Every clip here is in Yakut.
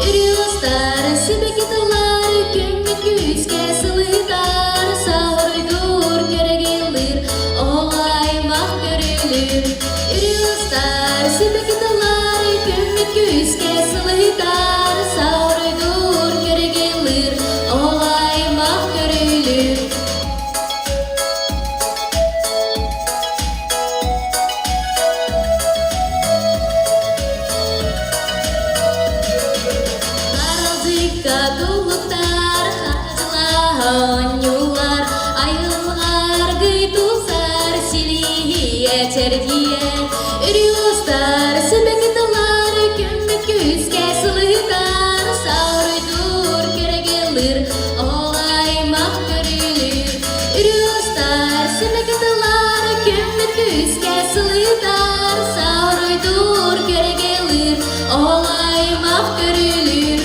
Үрүостар, сибэкки тыллар, күммүт күүскэ сылытар, саһарыйдуур, кэрэгэллир, оҕо аймах көрүлүр. Үрүостар, сибэкки тыллар, күммүт күүскэ сылытар, саһарыйдуур, кэрэгэллир, оҕо аймах көрүлүр. Харалдьыкка туллуктар, хатылаһа оонньуулар, айылҕаргый тупсар, силиһийэ чэрдийэ, Үрүостар, сибэкки тыллар, күммүт күүскэ сылытар, саруйдуур, кэрэгэллир, ол аймах көрүлүр. Үрүостар, сибэкки тыллар, күммүт күүскэ сылытар, саруйдуур, кэрэгэллир, ол аймах көрүлүр.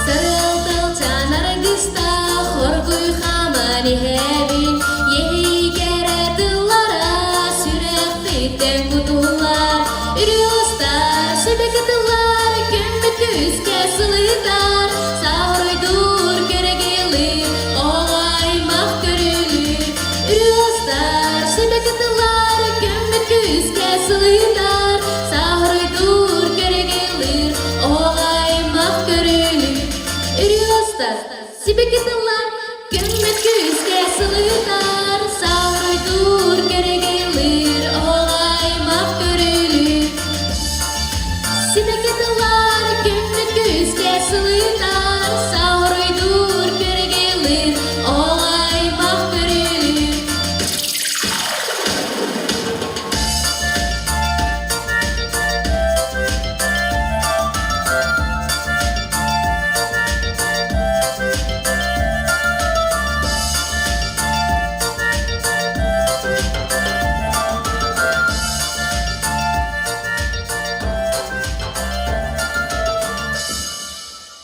Сырылтылчан аргыстаах оргуй хааман иһэбин, Иһигэрэ тыллара сүрэхпиттэн кутуллар. Үрүостар, сибэкки тыллар, күммүт күүскэ сылытар, Саһаройдуур кэрэгэлиир, оҕо аймах көрүлүүр. Үрүостар, сибэкки тыллар, күммүт күүскэ сылытар, Саһаройдуур кэрэгэлиир, оҕо аймах көрүлүүр. Үрүостар, сибэкки тыллар.